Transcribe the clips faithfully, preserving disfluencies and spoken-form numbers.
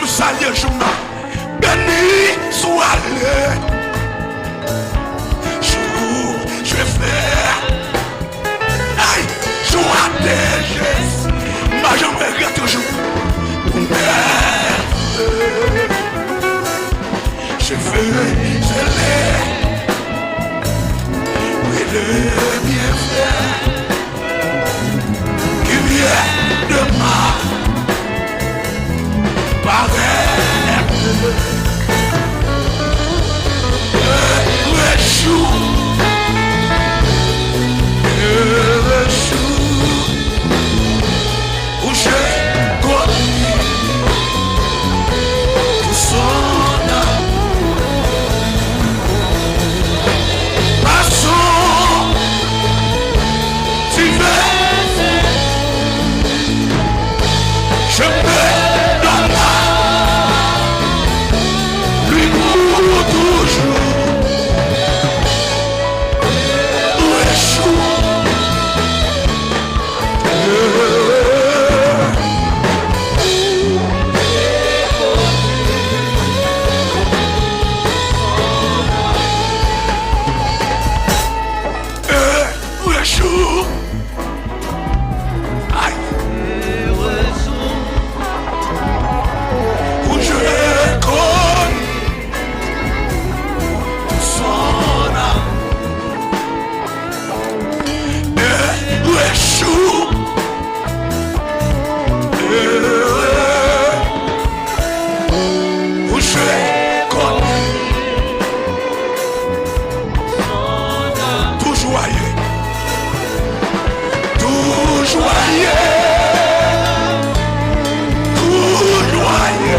Salye jou m nan. Béni soit le jour, je fais. Ay, jou a te jis. M pa janm regrèt yon jou. Ou mèt. Je veux, je l'ai. Oui, le bienfait qui vient de ma paraître. Heureux jour, heureux jour. Où je connu pour son amour. Par son divin, je me donne à lui pour toujours. Où échoue Heureux, heureux, où je connais. Tou jwaye. Tou jwaye. Tou jwaye.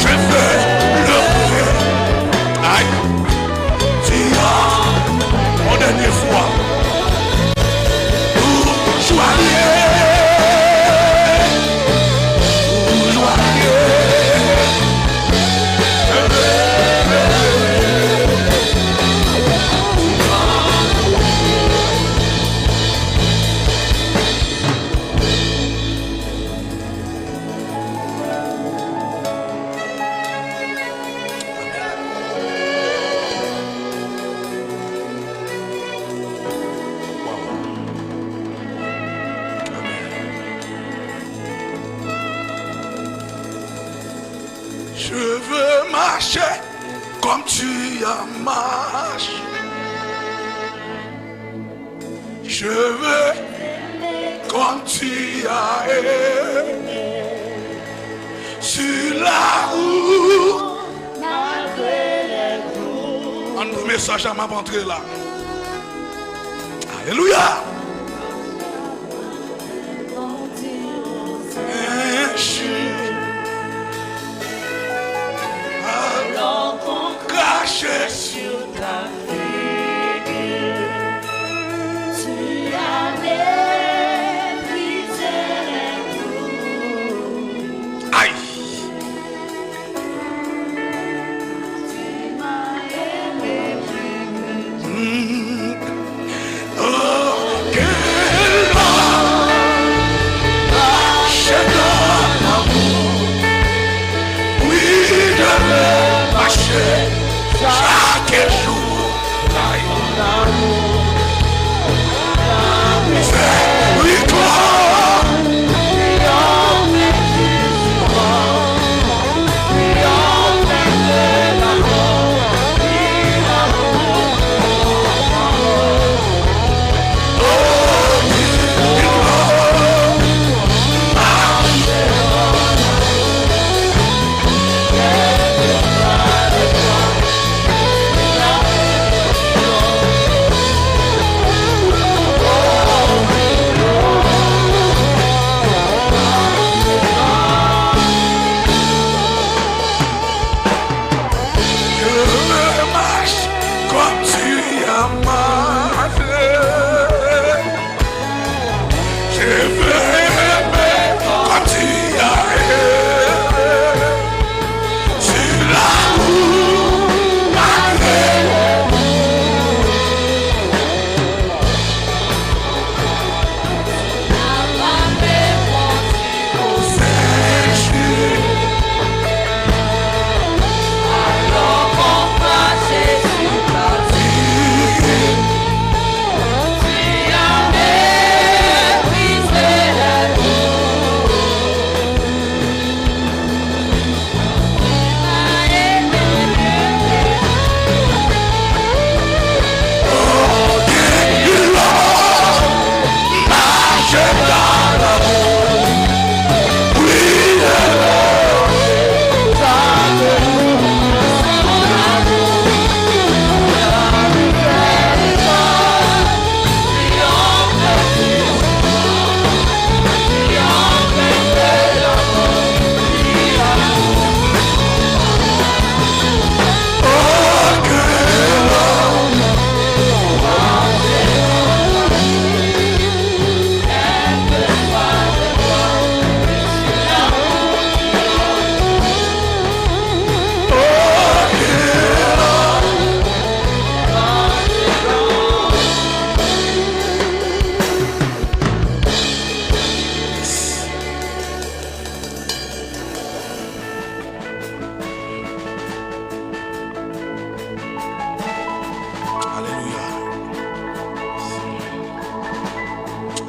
Je veux louer. Ay. Di a, yon dènye fwa. Tou jwaye. Tou jwaye. Je veux marcher comme tu as marché. Je veux aimer comme tu as aimé. Sur la route, malgré les tours. Ann pran mesaj la, m ap antre la. Alelouya! Injure, alors qu'on crache sur ta figure. Tu as méprisé les coups. Aïe! Mm. Oh,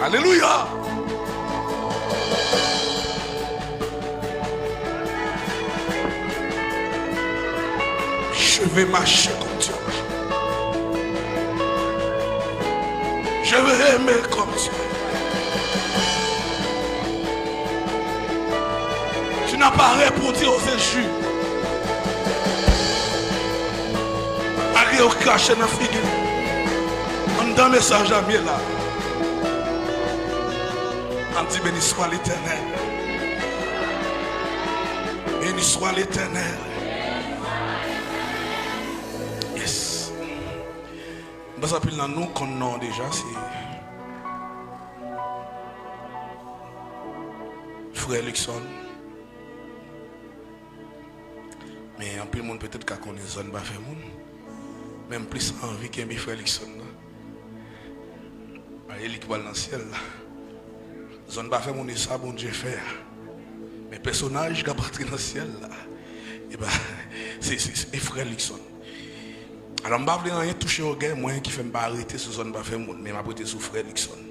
Alelouya. Je vais marcher comme Dieu. Je vais aimer comme Dieu. Tu n'as pas répondu aux injures. Malgre yo krache nan figi m. Anndan mesaj la m ye la. An di, béni soit l'Éternel. Béni soit l'Éternel. Yes. M panse anpil nan nou konn non deja, se frè Luckson. Men anpil moun petèt ka konnen zòn pa fè moun. Men m plis anvi kenbe frè Luckson nan. A, e li ki pral nan syèl la. Zòn pa fè moun e sa Bondye fè a. Men pèsonaj k ap antre nan syèl la, e pa, se, se, se, e frè Luckson. Alò, m pa vle anyen touche ògèy mwen ki fè m pa rete sou zòn pa fè moun, men m ap rete sou frè Luckson.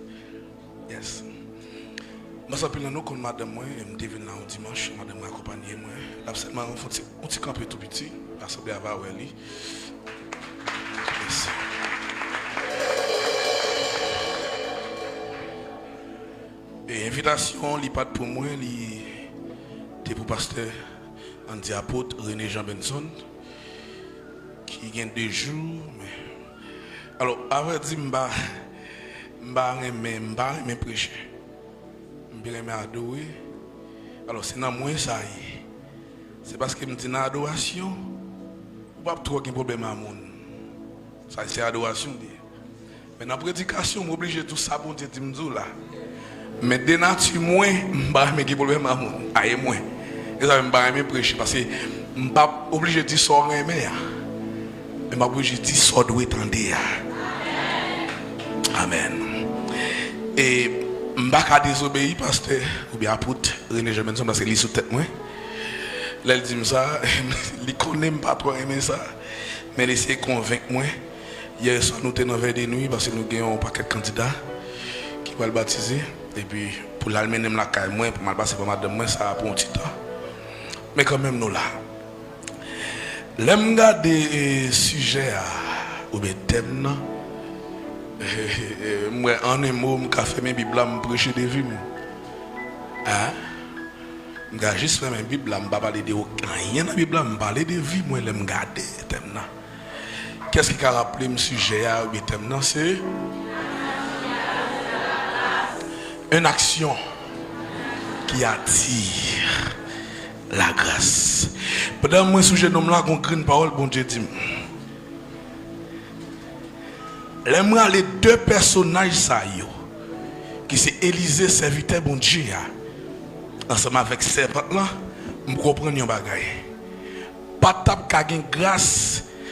Yes. M panse anpil nan nou konn madanm mwen, e m te vin la yon dimanch, madanm mwen akonpaye mwen. L ap sèlman fè yon ti, yon ti kanpe tou piti, asanble a va wè li. Yes. E envitasyon li pa t pou mwen, li te pou pastè, ann di apot René Jean Benson, ki gen de jou, men, alò, avrèdi, m pa, m pa renmen, m pa renmen preche. M pi renmen adore. Alò, se nan mwen sa ye. Se paske m di nan adorasyon, ou p ap twò gen pwoblèm a moun. Sa se adorasyon li ye. Men nan predikasyon, m oblije di w sa Bondye di m di w la. Men de nati mwen, m pa renmen gen pwoblèm a moun. A e mwen. E sa fè m pa renmen preche, paske m p ap oblije di sa w renmen an. Men m ap oblije di sa w dwe tande a. Amèn. E m pa ka dezobeyi pastè oubyen apot René Jean Benson, paske li sou tèt mwen. Lè l di m sa, li konnen m pa twò renmen sa, men l eseye konvenk mwen. Yè swa nou te nan vè de nwi, paske nou gen yon pakèt kandida ki pral batize. Epi pou l al mennen m lakay mwen, pou m al pase pa madanm mwen, sa ap pran yon ti tan. Men kanmenm nou la. Lè m gade, e, sijè a, oubyen tèm nan, e, e, e, m wè an en mo, m ka fèmen Bib la, m preche de vi m. Hein? M ka jis fèmen Bib la, m pa pale de anyen nan Bib la, m pale de vi mwen lè m gade tèm nan. Kiyès ki ka raple m sijè a oubyen tèm nan? Se une action qui attire la grâce. Pandan mwen sou jenou m la, gon grenn pawòl Bondye di m. Lè m rale de pèsonaj sa yo, ki se Elize, sèvitè Bondye a, ansanm avèk sèvant lan, m konprann yon bagay. Pa t ap ka gen gras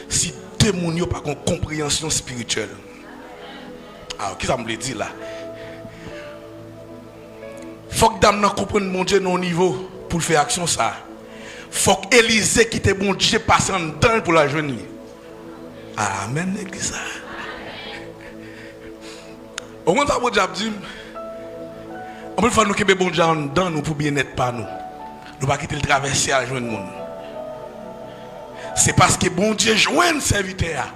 si de moun yo pa gen yon konpreyansyon espirityèl. Alò, kisa m vle di la? Fòk dam nan konprann Bondye nan yon nivo pou l fè aksyon sa a. Fòk Elize kite Bondye pase anndan l pou l al jwenn li. Amèn, legliz la. Ou konn sa Bondye ap di m? Anpil fwa nou kenbe Bondye anndan nou pou byennèt pa nou. Nou pa kite l travèse al jwenn moun. Se paske Bondye jwenn sèvitè a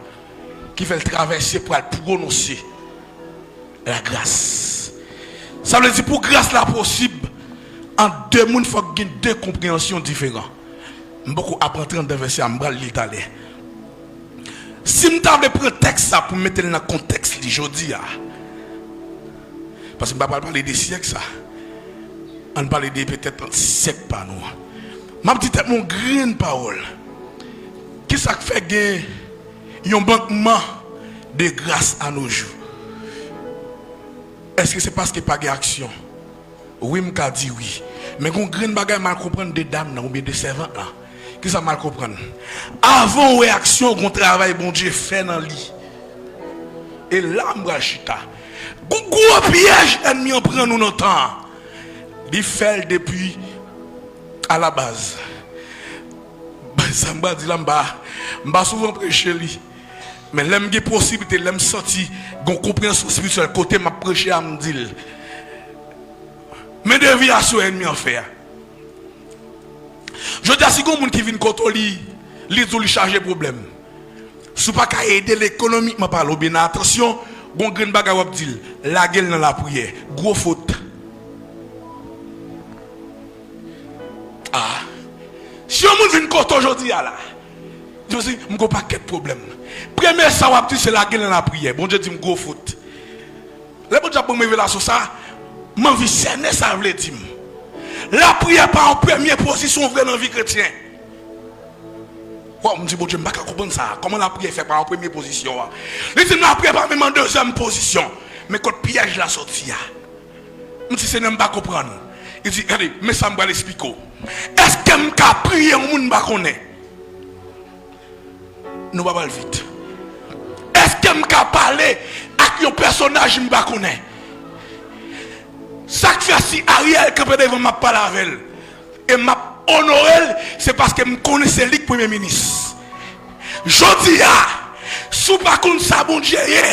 ki fè l travèse pou al pwononse la grâce. Sa vle di pou gras la posib, ant de moun fòk gen de konpreyansyon diferan. M poko ap rantre anndan vèsè a, m pral li l talè. Si m ta vle pran tèks sa pou m mete l nan kontèks li jodi a, paske m pa pral pale de syèk sa, ann pale de petèt syèk pa nou an. M ap di tèt mwen yon grenn pawòl. Kisa k fè gen yon mankman de gras a no jou? Èske se paske pa gen aksyon? Wi, m ka di wi. Men gon grenn bagay m al konprann de dam nan oubyen de sèvant lan. Kisa m al konprann? Avan w wè aksyon, gon travay Bondye fè nan li. E la m pral chita. Gon gwo pyèj ènmi an pran nou nan tan an. Li fè l depi alabaz. Sa m pral di la, m pa, m pa souvan preche li. Men lè m gen posiblite, lè m santi gon konpreyansyon espirityèl kote m ap preche a, m di l. Men devyasyon ènmi an fè a. Jodi a, si gon moun ki vin kote w, li, li di w li chaje pwoblèm. Si w pa ka ede l ekonomikman pale oubyen nan atansyon, gon grenn bagay w ap di l, lage l nan lapriyè. Gwo fot. Ah. Si yon moun vin kote w jodi a la, di w si m gon pakèt pwoblèm. Premye sa w ap di se lage l nan lapriyè. Bondye di m gwo fot. Lè Bondye ap ban m revelasyon sa, m anvi sènen sa vle di m. Lapriyè pa yon premye pozisyon vre nan vi kretyen. Waw, m di Bondye, m pa ka konprann sa. Kòman lapriyè fè pa yon premye pozisyon an? Li di m lapriyè pa menm an dezyèm pozisyon. Men kot pyèj la soti a. M di Senyè, m pa konprann. Li di, gade, men sa m pral esplike w. Èske m ka priye yon moun m pa konnen? Nou pa pral vit. Èske m ka pale ak yon pèsonaj m pa konnen? Sa k fè si Ariel kanpe devan m, m ap pale avè l e m ap onore l, se paske m konnen se li k premye minis. Jodi a, si w pa konn sa Bondye ye,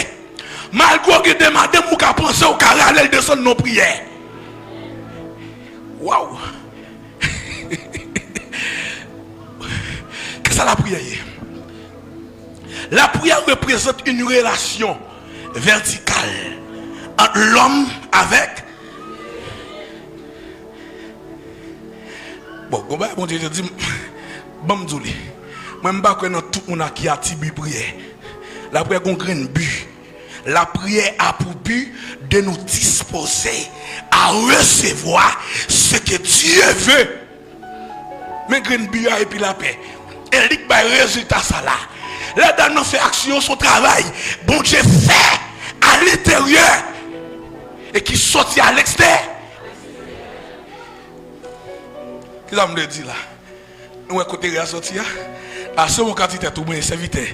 malgre w gen de madanm, ou ka panse w ka rale l desann nan priyè. Waw! Kisa lapriyè ye? Lapriyè reprezante yon relasyon vètikal ant lòm avèk. Bon, gon bagay Bondye te di m, ban m di w li. Mwen, m pa kwè nan tout moun ak ki atribi priyè. Lapriyè gon grenn bi. Lapriyè a pou bi de nou dispoze a resevwa ce que Dieu veut. Men grenn bi a epi lapè. E li k bay rezilta sa la. Lè dam nan fè aksyon, se yon travay Bondye fè alenteryè e ki soti alèkstè. Kisa m vle di la? Nou wè kote rè a soti a? Ase w ka di tèt ou, mwen sèvitè,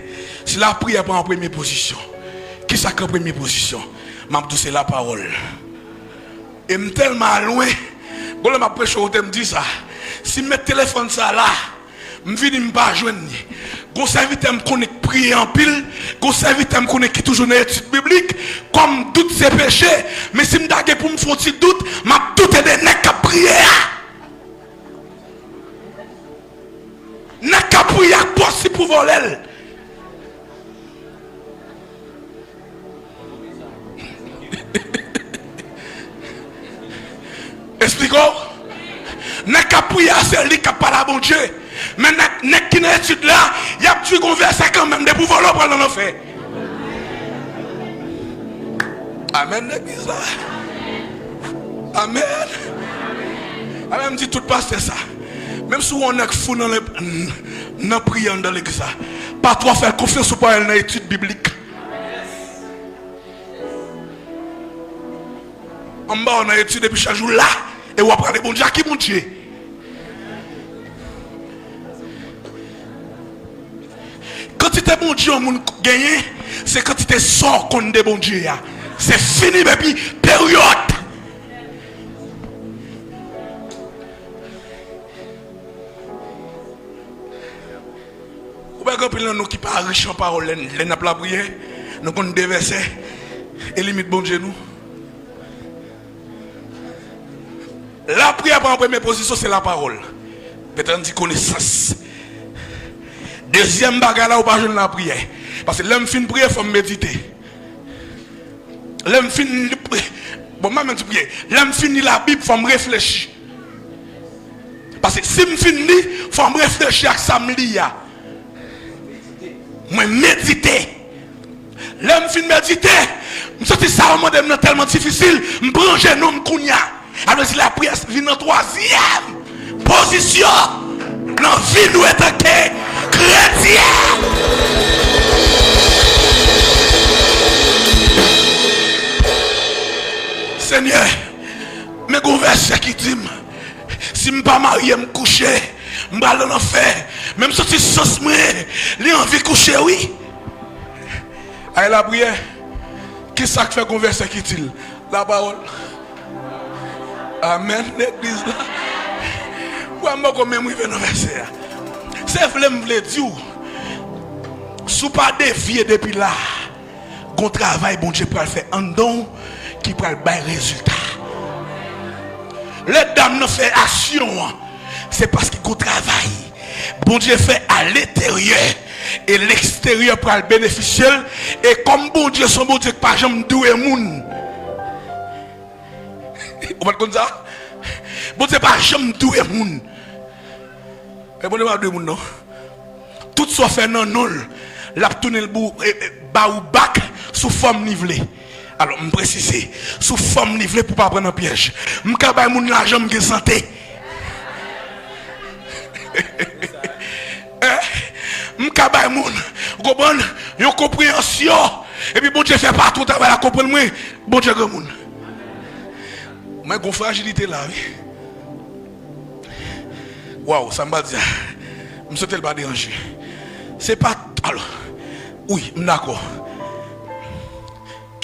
si lapriyè pa an premye pozisyon, kisa k an premye pozisyon? M ap di w se lapawòl. E m tèlman al lwen, gon lè m ap preche kote m di sa, si m met telefòn sa la, m vini m pa jwenn li. Gon sèvitè m konnen k priye anpil, gon sèvitè m konnen ki toujou nan etid biblik, kòm dout se peche, men si m ta gen pou m fè yon ti dout, m ap doute de nèg k ap priye a. Nèg k ap priye ak pòs li pou vòlè l. Esplike w. Nèg k ap priye a, se li k ap pale a Bondye. Men nèg, nèg ki nan etid la, y ap di gon vèsè kanmenm, depi w vòlè w pral nan lanfè. Amèn, legliz la. Amèn. Amèn, m di tout pastè sa. Menm si w wè yon nèg fou nan, nan priyè anndan legliz la, pa twò fè l konfyans ou pa wè l nan etid biblik. Anba w nan etid epi chak jou la, e w ap rale Bondye. A ki Bondye? Kantite Bondye yon moun genyen, se kantite sa w konn de Bondye a. Se fini, baby, peryòd. Ou wè gen anpil nan nou ki pa rich an pawòl lè, lè n ap lapriyè, nou konn de vèsè e limit Bondye nou. Lapriyè pa an premye pozisyon, se lapawòl. Petèt n di konesans. Dezyèm bagay la, ou pa jwenn lapriyè. Paske lè m fin priye, fò m medite. Lè m fin li, bon, m pa menm di priye. Lè m fin li Labib, fò m reflechi. Paske si m fin li, fò m reflechi ak sa m li a. Mwen medite. Lè m fin medite, m santi sa yo mande m nan tèlman difisil, m pran jenou m kounye a. Sa vle di lapriyè vin nan twazyèm pozisyon nan vi nou antanke kretyen. Senyè, men gon vèsè ki di m, si m pa marye, m kouche, m pral nan lanfè. Men m santi sans mwen, li anvi kouche, wi. Ay lapriyè, kisa k fè gon vèsè ki di l? Lapawòl. Amèn, legliz la. Wè, m poko menm rive nan vèsè a. Se vle m vle di w, si w pa devye depi la, gon travay Bondye pral fè anndan w ki pral bay rezilta. Lè dam nan fè aksyon an, se paske gon travay Bondye fè alenteryè, e leksteryè pral benefisye l. E kòm Bondye se yon Bondye ki pa janm dwe moun. Ou pa t konn sa? Bondye pa janm dwe moun. E Bondye pa dwe moun, non. Tout sa w fè nan non l, l ap tounen l bou, e, e, ba ou bak sou fòm li vle. Alò, m presize, sou fòm li vle pou pa pran nan pyèj. M ka bay moun lajan, m gen sante. Eh, m ka bay moun, ou konprann, yon konpreyansyon. Epi Bondye fè patwon travay la konprann mwen, Bondye granmoun. Mwen gon frajilite la, wi. Waw, sa m pral di a, m swete l pa deranje. Se pa, alò, wi, m dakò.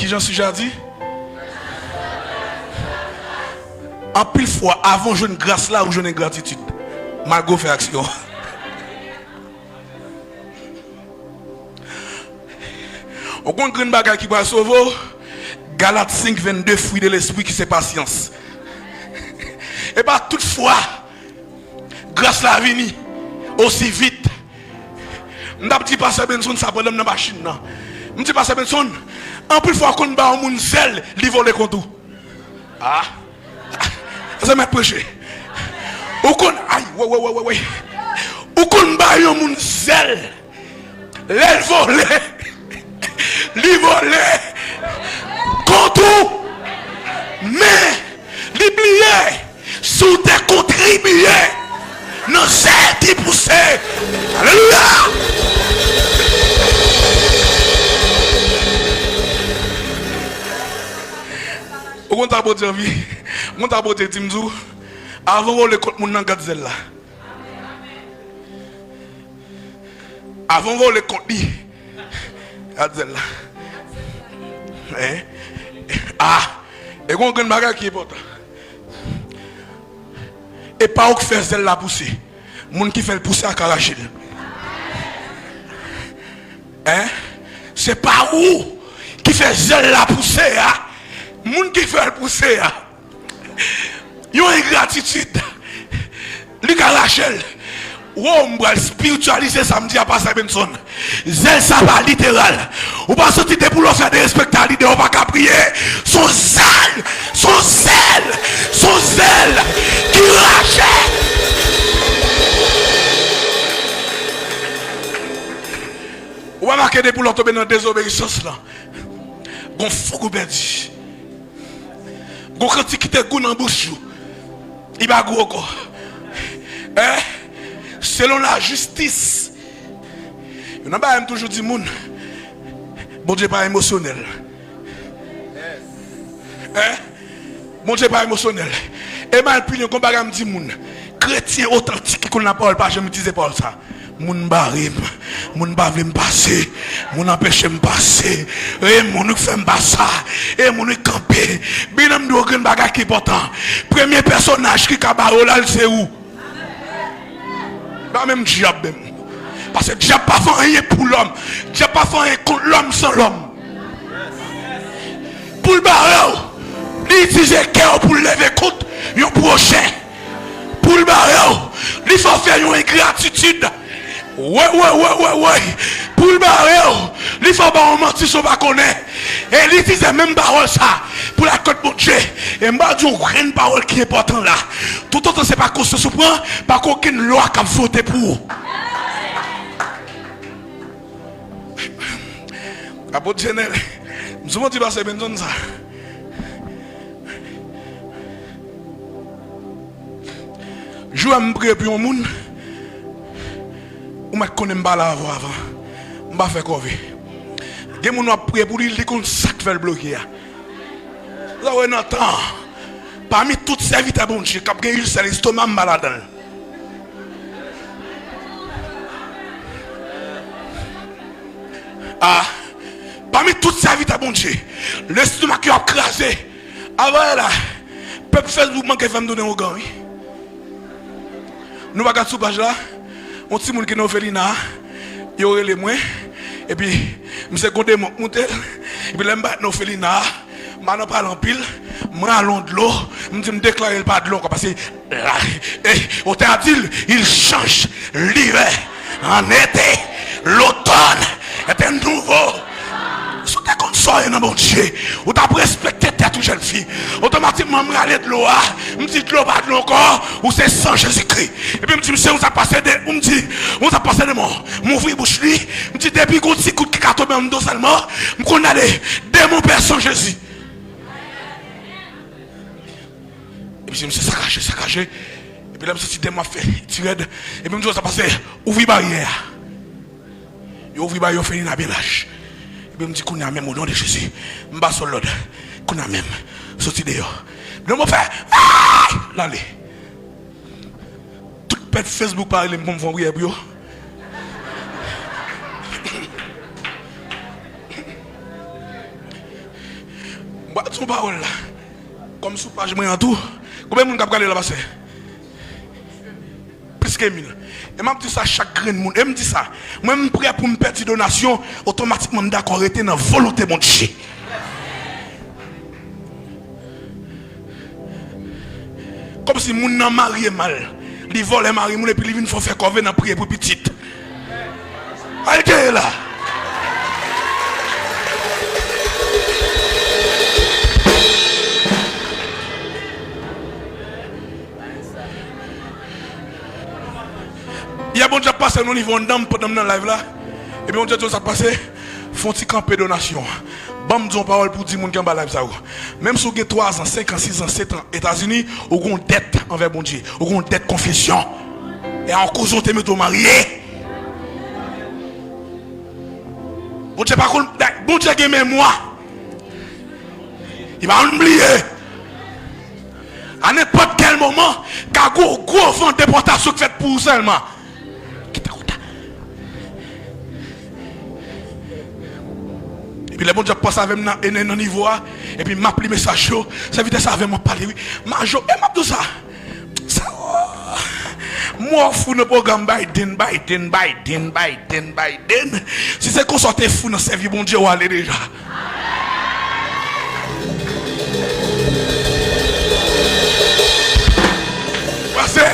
Kijan sijè a di? Anpil fwa, avan w jwenn gras la, ou jwenn engratitid. Malgre w fè aksyon. Ou konn grenn bagay ki pral sove w? Galat senk vennde, fwi de lespri ki se pasyans. E pa tout fwa gras la vini osi vit. M t ap di pastè Benson sa pandan m nan machin nan. M di, pastè Benson, anpil fwa w konn ba yon moun zèl, li vole kont ou. Ah. Se mèt preche. Ou konn, ay, wè, wè, wè, wè, wè. Ou konn ba yon moun zèl. Lè l vole, li vole kont ou. Men, li bliye, si w te kontribye nan zèl ki pouse. Alelouya! Ou konn sa Bondye anvi? Ou konn sa Bondye di m di w? Avan w vole kont moun nan, gad zèl la. Avan w vole kont li, gad zèl la. Hein? Ah! E gon grenn bagay ki enpòtan. E pa ou k fè zèl la pouse. Moun ki fè l pouse a ka rache l. Hein? Se pa ou ki fè zèl la pouse a. Moun ki fè l pouse a. Yon engratitid. Li ka rache l. Wow, m pral espirityalize sa m di a, pastè Benson. Zèl sa pa literal. Ou pa santi depi w lè w fè derespekte a, lidè w pa ka priye. Se yon zèl, se yon zèl, se yon zèl ki rache. Ou remake depi w lè w tonbe nan dezobeyisans lan, gon foug ou pèdi. Gon kantik ki te gou nan bouch ou, li pa gou ankò. Hein? Selon lajistis. Youn nan bagay m toujou di moun, Bondye pa emosyonèl. Hein? Bondye pa emosyonèl. E m al pi lwen, gon bagay m di moun, kretyen otantik ki konn lapawòl pa janm itilize pawòl sa. Moun bare m, moun pa vle m pase, moun anpeche m pase, e moun ki fè m pa sa, e moun ki kanpe. Byen, m di w grenn bagay ki enpòtan. Premye pèsonaj ki ka bare w la, se ou. Pa menm dyab menm. Paske dyab pa fè anyen pou lòm. Dyab pa fè anyen kont lòm san lòm. Pou l bare w, li itilize kè w pou l leve kont yon pwochen. Pou l bare w, li fè w fè yon engratitid. Woy, woy, woy, woy, woy. Pou l bare w, li fè w ba w manti san w pa konnen. E li itilize menm pawòl sa pou l al kont Bondye. E m pral di yon grenn pawòl ki enpòtan la. Toutotan se pa konsyans ou pran, pa gen okenn lwa k ap vote pou ou. Apot Jenèl, m souvan di pastè Benson sa. Jou a m priye pou yon moun, ou mèt konnen m pale avè w avan. M pa fè kòve. Gen moun w ap priye pou li, li konn sa k fè l bloke a. Sa wè nan tan, pami tout sèvitè Bondye k ap gen ilsè lestoma, m pa ladan l. Ah, pami tout sèvitè Bondye, lestomak yo ap kraze. Avè la, pèp Facebook manke fè m tounen ougan, wi. Nou pa gad sou paj la, yon timoun ki nan òfelina a, yo rele mwen, epi m se gon demon k moute l, epi lè m parèt nan òfelina a, m pa nan pale anpil, m rale yon dlo, M di, m deklare l pa dlo ankò, paske la, eh, otè a di l, il change l'hiver en été, l'automne est un nouveau. Si w te konn sa w ye nan Bondye, ou t ap respekte tèt ou, jèn fi. Otomatikman, m rale dlo a, m di, dlo pa dlo ankò, ou se san Jezikri. Epi m di, mesye, ou sa pase de, m di, ou sa pase de mò. M ouvri bouch li, m di, depi gon ti gout ki ka tonbe nan do sèlman, m konn ale, demon pè san Jezi. Epi se misye sakaje, sakaje. Epi lè m santi demon ap fè ti rèd, epi m di, sa pase, ouvri baryè a. Yo ouvri baryè, yo fè Nina byen laj. Epi m di, kounye a menm, o non de Jezi, m ba sòl lòd. Kounye a menm, soti deyò. Demon fè, ay! L ale. Tout pèp Facebook pa rele m pou m fè yon priyè pou yo. M pral di yon pawòl la. Kòm sou paj mwen an tou, konbyen moun k ap gade la, pastè? Plis ke mil. E m ap di sa chak grenn moun. E m di sa, mwen, m prè pou m pèdi donasyon, otomatikman m dakò rete nan volonte Bondye. Kòmsi moun nan marye mal, li vòlè mari moun epi li vin fè w fè kòve nan priye pou pitit. Al genyen la. Yè Bondye ap pase nan nivo anndan m pandan m nan live la. Epi Bondye di w sa k pase, fè yon ti kanpe donasyon. Ban m di yon pawòl pou di moun ki anba live sa yo. Menm si w gen twa zan, senk an, sis an, sèt an Etazini, ou gen yon dèt anvè Bondye. Ou gen yon dèt konfesyon. E a yon koze w te mete w marye. Bondye pa konn, Bondye gen memwa. Li pa konn bliye. A nenpòt kèl moman, ka gwo, gwo van depòtasyon k fèt pou ou sèlman. Kite kouta. Epi lè Bondye ap pase avè m nan, nan, nan nivo a, epi m ap li mesaj yo, sèvitè sa avè m ap pale, wi. Majo, e m ap di w sa. Sa, mò fou nan pwogram Biden, Biden, Biden, Biden, Biden. Si se konsa w te fou nan sèvi Bondye, w ale deja. Pase,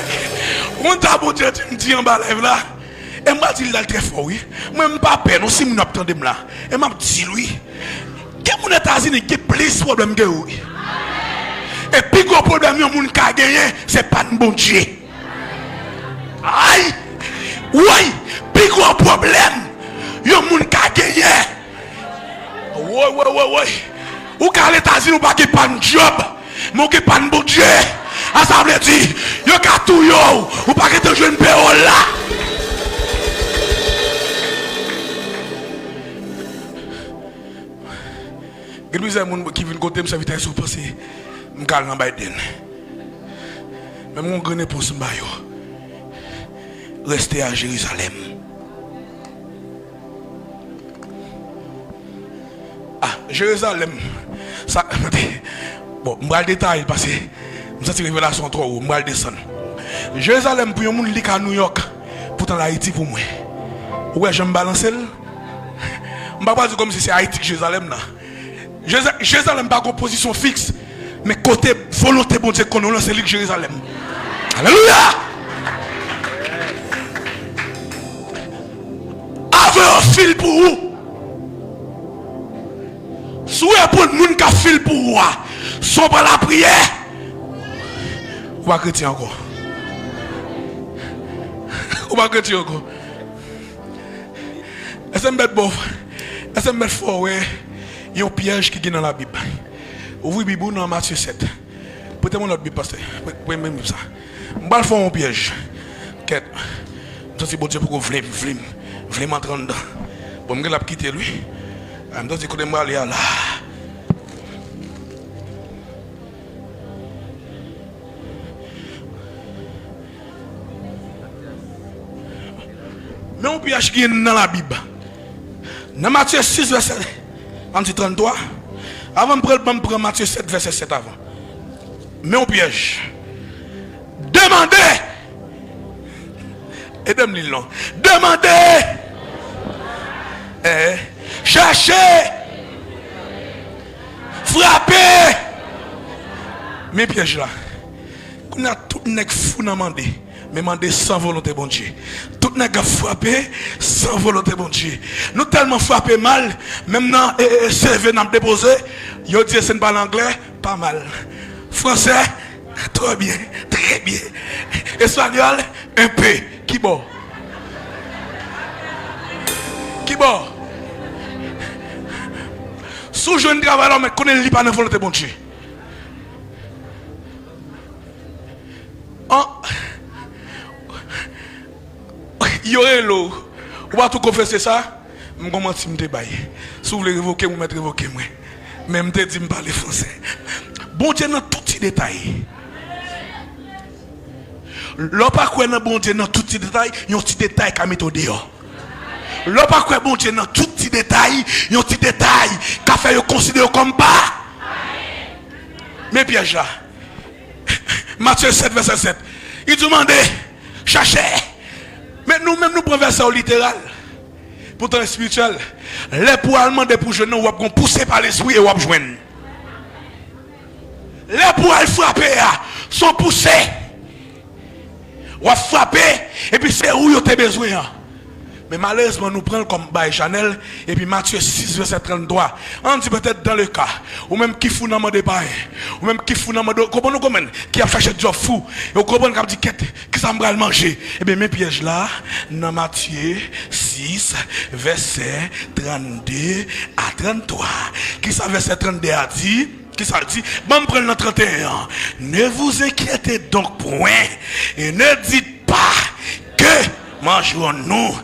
yon ta Bondye di m di anba live la, e m pral di l la l trè fò, wi. Mwen, m pa pè non si moun ap tande m la. E m ap di l, wi. Gen moun Etazini gen plis pwoblèm ke ou. E pi gwo pwoblèm yon moun ka genyen, se pa n Bondye. Ay! Woy! Pi gwo pwoblèm yon moun ka genyen. Woy, woy, woy, woy! Ou ka al Etazini, ou pa gen pa n djòb. Men w gen pa n Bondye. A sa vle di, yo ka touye w, ou pa gentan jwenn pawòl la. Gen plizyè moun ki vin kote m, sèvitè, si w panse m ka al nan Biden. Men m gen yon grenn repons m ba yo. Reste a Jerizalèm. Ah, Jerizalèm. Sa, bon, m pral detaye l pase m santi revelasyon an twò wo. M pral desann. Jerizalèm pou yon moun li ka New York, poutan l Ayiti pou mwen. Ou wè jan m balanse l? M pa pral di kòmsi se Ayiti k Jerizalèm nan. Jeza-, Jerizalèm pa gon pozisyon fiks, men kote volonte Bondye konnen w lan, se li k Jerizalèm. Alelouya! Avan yo fil pou ou, si w reponn moun k ap fil pou ou a, si w pa lapriyè, ou pa kretyen ankò. Ou pa kretyen ankò. Èske m mèt ba w, èske m mèt fè w wè yon pyèj ki gen nan Labib? Ouvri Bib ou nan Matye sèt. Prete m yon lòt Bib, pastè. Pre-, prete m Bib sa. M pral fè w yon pyèj. Kèt. M santi Bondye poko vle m, vle m, vle m antre anndan. Bon, m gen l ap kite l, wi. Ah, m santi kote m prale a la. Men yon pyèj ki nan Labib. Nan Matye sis, vèsè, ann di tranntwa. Avan m pran l, ban m pran Matye sèt, vèsè sèt avan. Men yon pyèj. Demande. Ede m li l non. Demande. Eh, chèche. Frape. Men pyèj la. Kounye a, tout nèg fou nan mande, men mande san volonte Bondye. Tout nèg ap frape san volonte Bondye. Nou tèlman frape mal, menm nan e, e, e, C V n ap depoze, yo di si n pale anglè, pa mal. Fransè, très bien, très bien. Espanyòl, un peu. Kibò? Kibò? Si w jwenn travay la, w mèt konnen li pa nan volonte Bondye. An, yo rele w. Ou pa tou konfese sa? M gon manti m te bay. Si w vle revoke m, ou mèt revoke mwen. Men m te di m pale fransè. Bondye nan tout ti detay. Lè w pa kwè nan Bondye nan tout ti detay, yon ti detay ka mete w deyò. Lè w pa kwè Bondye nan tout ti detay, yon ti detay ka fè yo konsidere w kòm pa. Men pyèj la. Matye sèt, vèsè sèt. Li di w mande, chache. Men nou menm, nou pran vèsè yo literal. Poutan espirityèl. Lè pou w al mande pou jwenn nan, w ap gon pouse pa Lespri e w ap jwenn. Lè pou w al frape a, se yon pouse. W ap frape, epi se ou yo te bezwen an. Men malerezman, nou pran l kòm bay chanèl, epi Matye sis, vèsè tranntwa. Ann di petèt dans le cas, ou menm ki fou nan mande pa anyen, ou menm ki fou nan mande, ou konprann, ou konprann, ki ap chache djòb fou, e ou konprann k ap di, kèt, kisa m pral manje? Ebyen, men pyèj la, nan Matye sis, vèsè trannde a tranntwa. Kisa vèsè trannde a di? Kisa l di? Ban m pran l nan tranteyen an. Ne vous inquiétez donc point, et ne dites pas, que mangerons-nous,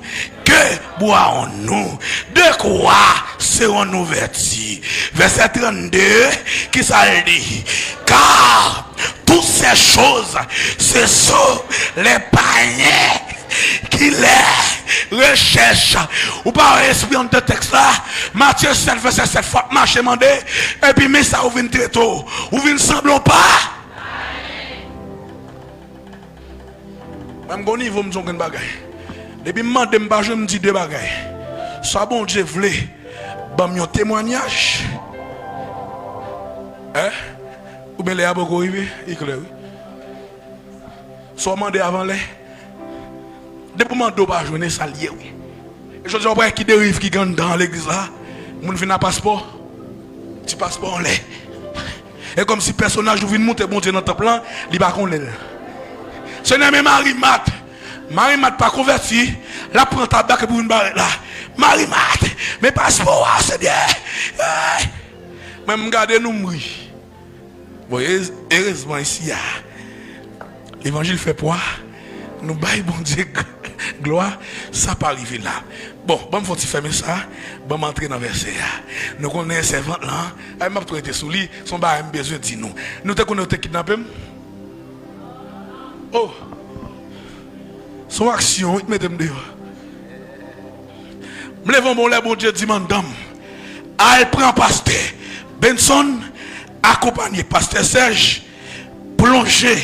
que boirons-nous, de quoi serons-nous vêtus? Vèsè trannde, kisa l di? Car toutes ces choses, ce sont les païens qui les recherchent. Ou pa wè espri anndan tèks la? Matye sèt, vèsè sèt, fò w ap mache mande, epi men sa ou vin trete w. Ou vin sanble w pa. Mwen, m gon nivo, m di yon grenn bagay. Depi m mande, m pa jwenn, m di de bagay. Swa Bondye vle ban m yon temwayaj, en? Oubyen lè a poko rive, li klè, wi. Swa w mande avan lè. Depi w mande, w pa jwenn, e sa l ye, wi. E jodi a, w pa wè ki deriv ki gen anndan legliz la? Moun vin a paspò, ti paspò anlè. E kòmsi pèsonaj ou vin moute Bondye nan tanp lan, li pa konnen l. Senyè, men Mari Mat. Mari Mat pa konvèti, l ap pran tabak epi w vin barèt la. Mari Mat, men paspò a, Senyè. Ey! Mwen, m gade nou, m ri. Bon, erez-, erezman, isi a, levanjil fè pwa, nou bay Bondye g-, glwa, sa pa rive la. Bon, ban m fè yon ti fèmen sa, ban m antre nan vèsè a. Nou konnen sèvant lan, ay, m ap tou rete sou li, se yon bagay m bezwen di nou. Nou te konnen yo te kidnape m? Oh! Se yon aksyon, wi, ki mete m deyò. M leve yon bon lè, Bondye di madanm, al pran pastè Benson, akonpanye pastè Sèj, plonje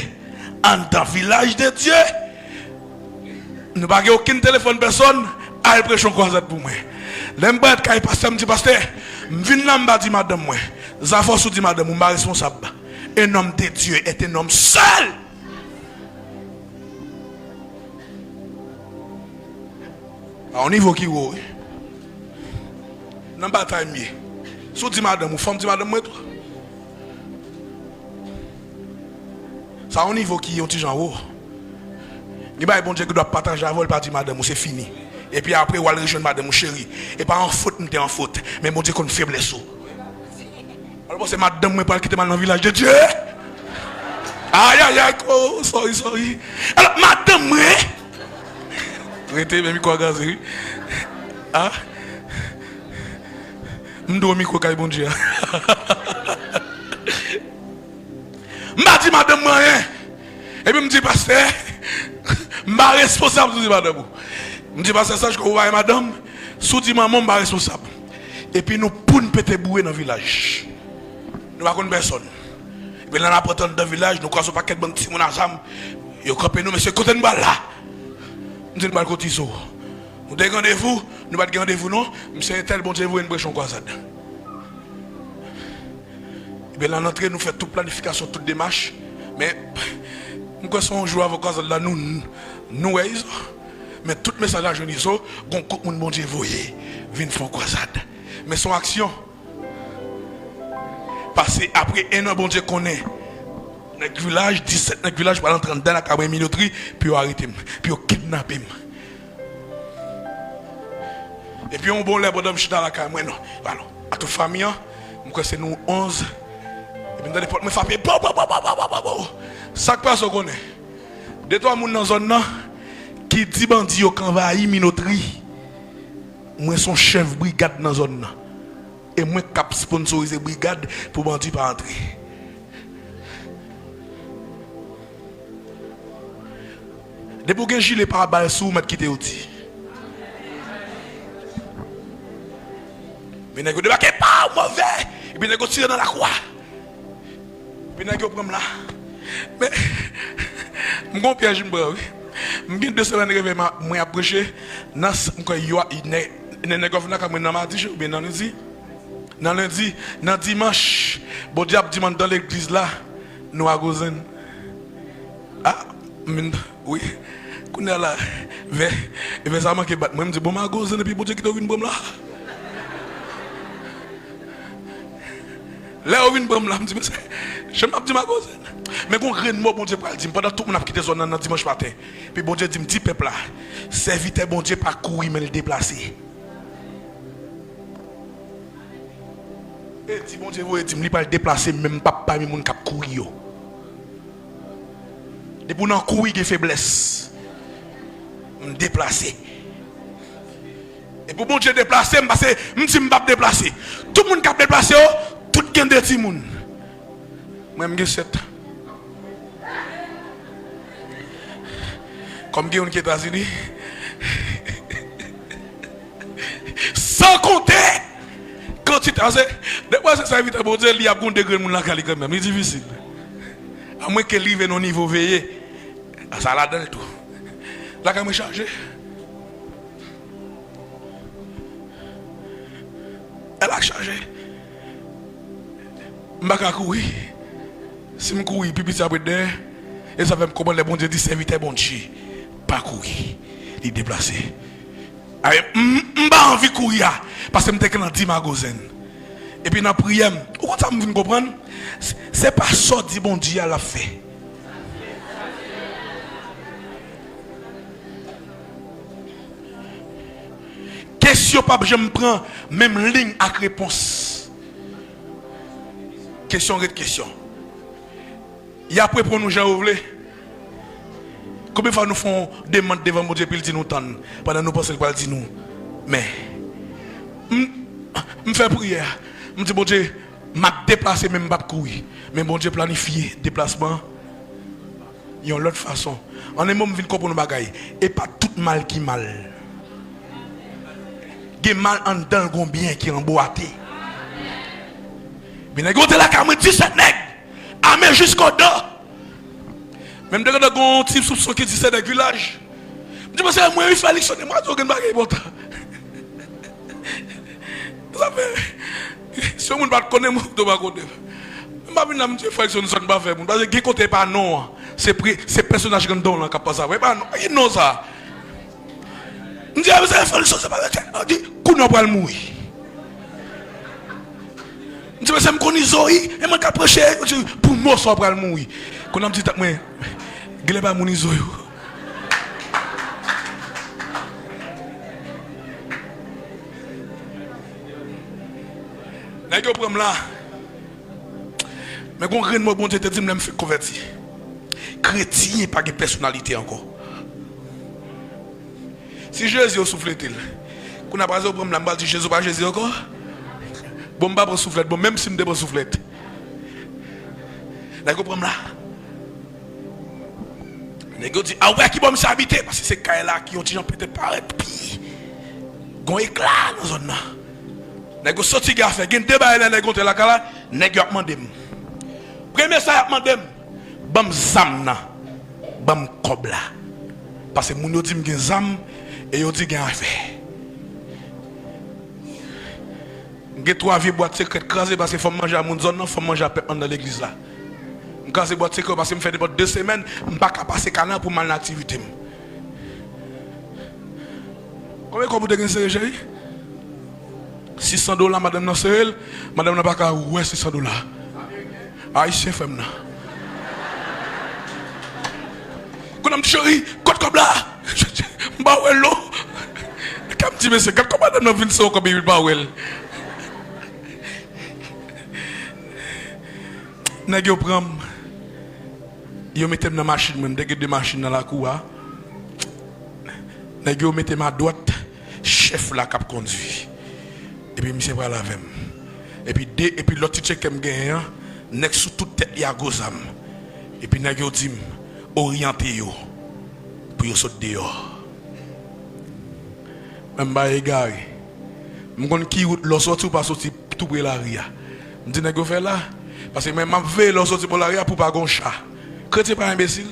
anndan Vilaj de Dye. Nou pa gen okenn telefòn pèsòn, al preche yon kwazad pou mwen. Lè m parèt kay pastè, m di, pastè, m vin la, m pa di madanm mwen. Zafè w, si w di madanm ou, m pa responsab. Un homme de Dieu est un homme seul. A yon nivo ki wo, wi. Nan batay m ye. Si w di madanm ou, fò m di madanm mwen tou. Sa yon nivo ki yon ti jan wo. Gen bagay Bondye gen dwa pataje avè w, l pa di madanm ou, se fini. Epi apre, w al rejwenn madanm ou, cheri, e pa an fot m te an fot, men Bondye konn feblès ou. Alò, panse madanm mwen pral kite m al nan Vilaj de Dye? Ayayay, oh, sorry, sorry. Alò, madanm mwen, rete, men mikwo a gaze, wi. Ah. M dwe mikwo kay Bondye a. M pa di madanm mwen anyen. Epi m di, pastè, m pa responsab si w di madanm ou. M di, pastè Sèj, kòm ou pa gen madanm, si w di manman w, m pa responsab. Epi nou, pou n pete boure nan Vilaj. Nou pa konn pèsòn. Epi lè n ap rantre anndan Vilaj, nou kwaze yon pakèt bann timoun a zam. Yo kanpe nou, mesye, kote n pral la? M di, n pral kot Izo. Nou te gen randevou, nou pa t gen randevou non. M se entèl, Bondye voye n preche yon kwazad. Ebyen, lè n antre, nou fè tout planifikasyon, tout demach. Men, m kwè se yon jou avè Kwazad la, nou, nou wè Izo. Men tout mesaj la jwenn Izo, gon koup moun Bondye voye vin fè yon kwazad. Men se yon aksyon. Pase apre en an, Bondye konnen nèg vilaj, disèt nèg vilaj pral antre anndan lakay mwen, Minotri, pou yo arete m, pou yo kidnape m. Epi yon bon lè, pandan m chita lakay mwen, non, alò, a tout fanmi an, m kwè se nou onz. Epi m tande pòt mwen frape, bo, bo, bo. Sa k pase, w konnen? De twa moun nan zòn nan ki di bandi yo k anvayi Minotri. Mwen se yon chèf brigad nan zòn nan. E mwen k ap sponsorize brigad pou bandi pa antre. Depi w gen jile parabal sou ou, mèt kite yo di. Men nèg yo debake, paw, move! Epi nèg yo tire nan lakou a. Epi nèg yo pran m la. Men, m gon pyèj m pran, wi. M gen de semèn reve m a, mwen ap preche. Nan s-, m kwè yo, nè, nè, nèg yo vin lakay mwen nan madi, oubyen nan lendi. Nan lendi, nan dimanch, Bondye ap di m anndan legliz la, nou a Gozen. A, m, wi. Kounye a la, vè, vè sa manke bat mwen, m di, bon, m a Gozen, epi Bondye kite yo vin pran m la. Lè yo vin pran m la, m di, men se, jan m ap di m a Gozen. Men gon grenn mo Bondye pral di m, pandan tout moun ap kite zòn nan, nan dimanch maten. Epi Bondye di m, di pèp la, sèvitè Bondye pa kouri, men l deplase. E di Bondye voye di m, li pral deplase m, men m p ap pami moun k ap kouri yo. Depi w nan kouri, gen feblès. M deplase. E pou Bondye deplase m, pase m di m p ap deplase. Tout moun k ap deplase yo, tout gen de timoun. Mwen, m gen sèt. Kòm gen youn ki Etazini. San konte kantite, pase, depi w se sèvitè Bondye, li ap gon de grenn moun lakay li kanmenm. Li difisil. Amwenke li rive nan yon nivo veye. A, sa ladan l tou. Lakay mwen chaje. Èl la chaje. M pa ka kouri. Si m kouri, pi piti ap ret dèyè. E sa fè m konprann lè Bondye di sèvitè Bondye pa kouri, li deplase. Ay, m, m pa anvi kouri a, paske m te gen nan di m a Gozen. Epi nan priyè m, ou konn sa m vin konprann? Se, se pa sa w di Bondye a l ap fè. Kesyon p ap janm pran menm liy ak repons. Kesyon ret kesyon. Y ap reponn ou jan yo vle. Konbyen fwa nou fè yon demann devan Bondye epi l di nou tann, pandan nou panse l pral di nou men? M, m fè priyè, m di Bondye, m ap deplase men m p ap kouri. Men Bondye planifye deplasman yon lòt fason. An en mo, m vin konprann yon bagay. E pa tout mal ki mal. Gen mal anndan l, gon byen ki anbwate. Men nèg yo te lakay mwen, disèt nèg, ame jiskodo. Men m te tande gon ti soupson ki di se nèg vilaj. M di, "Mesye, mwen wi, Felix, mwen di, gen bagay enpòtan." Sa fè, si yon moun pa t konnen mwen, ou pa konnen. M pa vin la, m di, "Felix, sa n pa fè moun." Paske gen kote pa non an. Se pre-, se pèsonaj anndan w lan k ap pase avè w. E pa non, pa gen non sa. M di, "A, mesye, Felix, sa pa mete." Li di, "Kounye a w pral mouri." M di, "Mesye, m konn Izo, wi. E mwen k ap preche." Yo di, "Pou mo sa w pral mouri." Kounye a m di tèt mwen, "Genlè pa moun Izo yo." Nèg yo pran m la. Men gon grenn mo Bondye te di m lè m fèk konvèti. Kretyen pa gen pèsonalite ankò. Si Jezi yo souflete l, kounye a pa yo pran m la, m pral di Jezi pa Jezi ankò? Bon, m pa pran souflèt, bon, menm si m te pran souflèt. Nèg yo pran m la. Nèg yo di, "A, w wè ki bò misye abite?" Paske se kay la ki yon ti jan petèt parèt pi gon ekla nan zòn nan. Nèg yo soti gen afè. Gen de bagay lè nèg yo antre lakay la, nèg yo ap mande m. Premye sa y ap mande m, "Ban m zam nan. Ban m kòb la." Paske moun yo di m gen zam e yo di gen afè. M gen twa vye bwat sekrè k kraze paske fò m manje a moun zòn nan, fò m manje a pèp anndan legliz la. M kraze bwat sekrè yo paske m fè nenpòt de semèn, m pa ka pase kanal pou m al nan aktivite m. Konbyen kòb ou te gen sere, cheri? Sis san dola, madanm nan sere l, madanm nan pa ka wè sis san dola. Ayisyen frè m nan. Kounye a m di, cheri, kot kòb la? M pa wè l non. Kè m di, mesye, gad kòman madanm nan vin san yon kòb epi l pa wè l. Nèg yo pran m. Yo mete m nan machin mwen. M te gen de machin nan lakou a. Nèg yo mete m adwat chèf la k ap kondui. Epi misye pral avè m. Epi de, epi lòt ti tcheke m genyen an, nèg sou tout tèt li a gwo zam. Epi nèg yo di m, oryante yo pou yo sot deyò. Men m pa egare. M konn ki wout lè w sòti, ou pa soti tou pre lari a. M di nèg yo fè la. Paske mwen, m ap veye lè w soti bò lari a pou pa gon cha. Kretyen pa enbesil.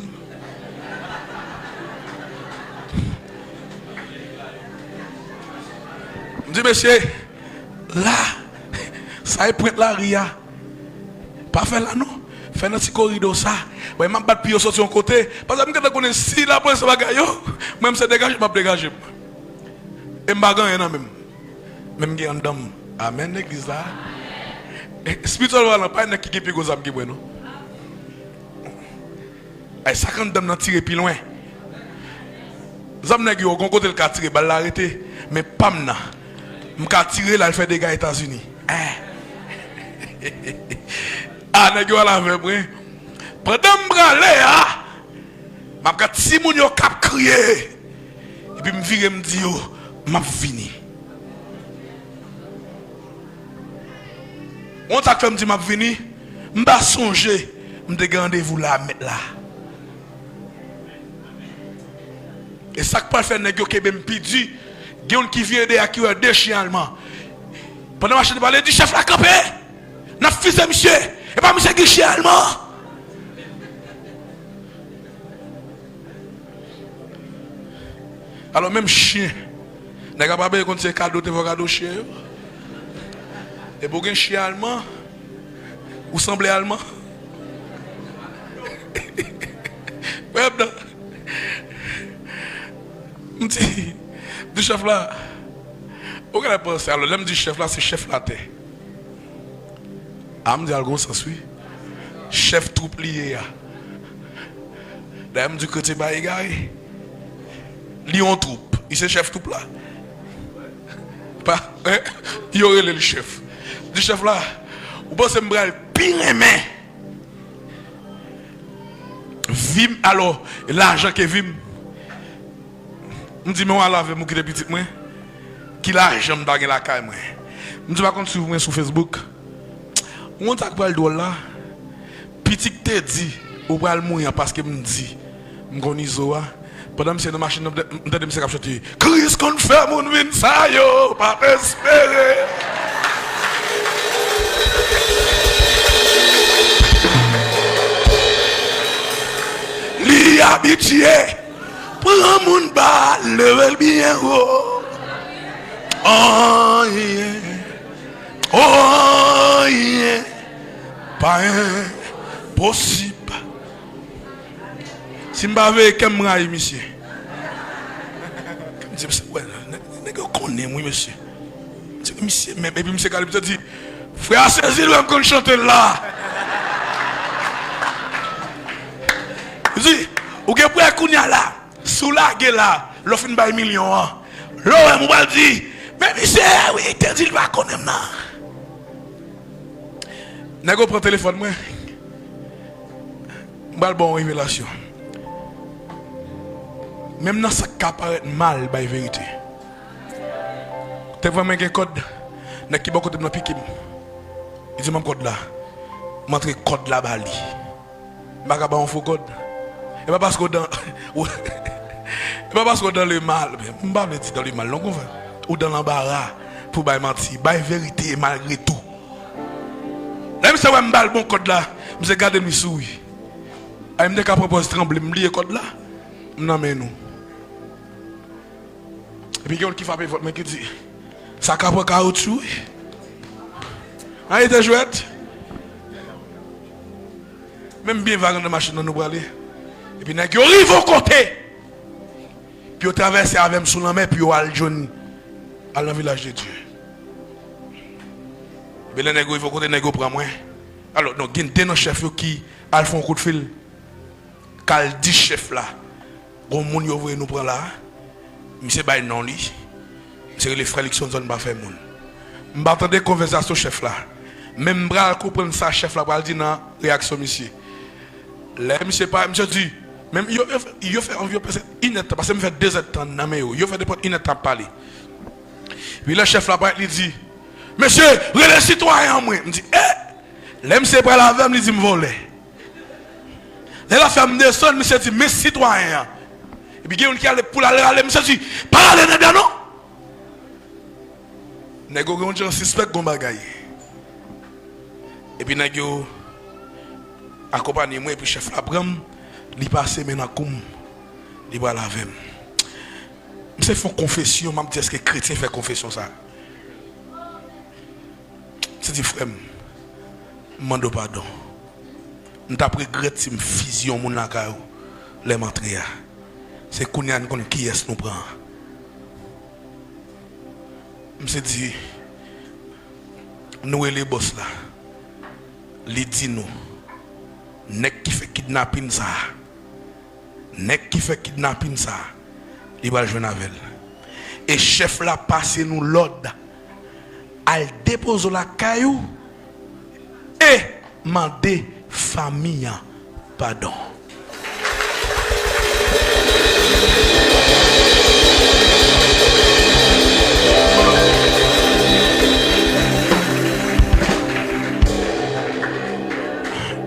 M di, mesye, la, sa e pwent lari a. Pa fè la non. Fè nan ti koridò sa. Wè, m ap bat pye yo soti yon kote. Paske m gentan konnen si lapolis fè bagay yo, mwen, m se degaje m ap degaje m. E m pa gen anyen nan men m. Men m gen anndan m. Amèn, legliz la. E, espirityèlman palan, pa gen nèg ki gen pi gwo zam ki mwen non. Ay, sa k anndan m nan tire pi lwen. Zam nèg yo, gon kote l ka tire, bal la rete, men pa m nan. M ka tire l al fè dega Etazini. Eh. Ah, nèg yo al avè mwen. Pandan m prale a, m ap gad timoun yo k ap kriye. Epi m vire, m di yo, m ap vini. Ou konn sa k fè m di m ap vini? M pa sonje m te gen randevou la a mèt la. E sa k pral fè nèg yo kenbe m pi di, gen youn ki vire dèyè ki wè de chen alman. Pandan machin pale, di chèf la kanpe! N ap fize misye! E pa misye ki chen alman! Alò, menm chen, nèg ap abe konn se kado te fè kado chen yo. Epi w gen chen alman, ou sanble alman. Frè m nan, m di, di chèf la, ou genlè panse, alò, lè m di chèf la, se chèf latè. A, m di al gon sans, wi. Chèf twoup li ye a. Dayè, m di kretyen pa egare. Li yon twoup. Li se chèf twoup la. Pa, en? Yo rele l chèf. Di chèf la, ou panse m pral pi renmen vi m, alò, lajan ke vi m? M di, men w al avè m, ou kite pitit mwen. Ki lajan m ta gen lakay mwen? M di, pa konn swiv mwen sou Facebook. Ou konn sa k pral dwòl la? Pitit te di, ou pral mouri an paske m di. M konn Izo a. Pandan misye nan machin nan, m tande misye k ap chante, Kris konn fè moun vin sa yo pa t espere. Li abitye pran moun ba, leve l byen wo. Anyen, anyen pa enposib. Si m pa veye, kè m rayi misye. Kè m di, mesye, wè, nèg, nèg yo konnen m, wi, mesye. M di, misye, men, epi misye gade, misye di, frè a sezi, l wè m konn chante l la. Li di, ou gen prè kounye a la, si w lage la, lè w fin bay milyon an, lè w wè m, ou pral di, men misye, wi, te di l pa konnen m nan. Nèg yo pran telefòn mwen. M pral ba w yon revelasyon. Menm nan sa k ka parèt mal bay verite. Te vre mwen gen kòd, nèg ki bò kote m nan pike m. Li di m ban m kòd la. M antre kòd la ba li. M pa ka ba w yon fo kòd. E pa paske w dan, e pa paske w dan le mal. M pa vle di dan le mal non, konfrè. Ou dan lanbara pou bay manti. Bay verite malgre tou. Lè misye wè m ba l bon kòd la, misye gade m, li souri. Ay, m te ka pran pòz tranble, m bliye kòd la. M nan men nou. Epi gen youn ki frape vant mwen ki di, sa ka pran kawotchou, wi. An, li te jwèt. Menm byen vag anndan machin nan nou prale. Epi nèg yo rive yon kote. Epi yo travèse avè m sou lanmè, epi yo al jwenn, al nan vilaj de Dye. Epi lè nèg yo rive yon kote, nèg yo pran mwen. Alò, non, gen de nan chèf yo ki al fè yon kout fil, k al di chèf la, gon moun yo voye nou pran la, misye bay non li, misye rele Frè Luckson Zòn pa fè moun. M pa tande konvèsasyon chèf la, men m pral konprann sa chèf la pral di nan reyaksyon misye. Lè misye pa, misye di, men yo, yo, yo fè anviwon prèske inèdtan, paske m fè dezèdtan nan men yo, yo fè nenpòt inèdtan ap pale. Epi lè chèf la parèt, li di, "Mesye, rele sitwayen an mwen." M di, "Eh!" Lè misye pral avè m, li di m vòlè. Lè l ap fè m desann, misye di, "Men sitwayen an." Epi gen youn ki ale pou l al rale, misye di, "Pa rale nèg la non." Nèg yo gen yon jan sispèk gon bagay. Epi nèg yo akonpanye mwen, epi chèf la pran m, li pase men nan kou m, li pral avè m. M se fè yon konfesyon, m ap di èske kretyen fè konfesyon sa? M se di, "Frè m, m mande w padon. M t ap regrèt si m fizye yon moun lakay ou lè m antre a. Se kounye a n konn kiyès nou pran an." M se di, "Nou rele bòs la. Li di nou, nèg ki fè kidnapin sa a, nèg ki fè kidnapin sa a, li pral jwenn avè l." E chèf la pase nou lòd, "Al depoze w lakay ou e mande fanmi an padon."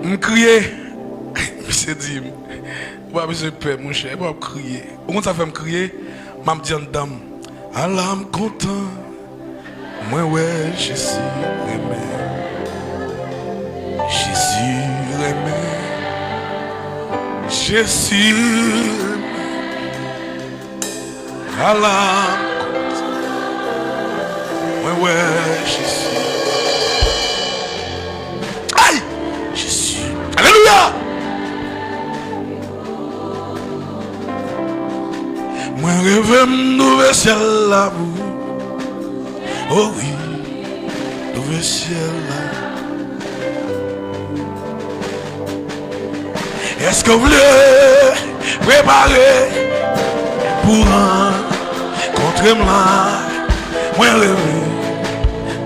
M kriye. Misye di m, "Ou pa bezwen pè, monchè, ou p ap kriye." Ou konn sa fè m kriye? M ap di anndan m, "Ala m kontan, mwen wè Jezi renmen. Jezi renmen. Jezi renmen. Ala m kontan, mwen wè Jezi." Ay! Jezi. Alelouya! Mwen reve m twouve syèl la pou ou. O wi, twouve syèl la. Èske w vle prepare pou rankontre m la? Mwen reve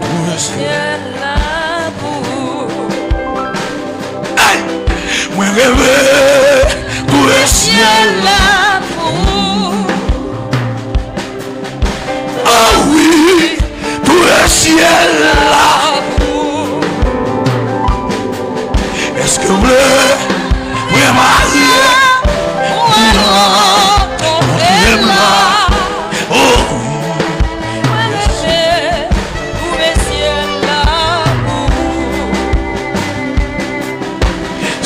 twouve syèl la pou ou. Ay! Mwen reve twouve syèl la pou ou. O wi, twouve syèl la. Èske w vle mwen marye pou rankontre m la? O wi. Mwen reve twouve syèl la pou ou.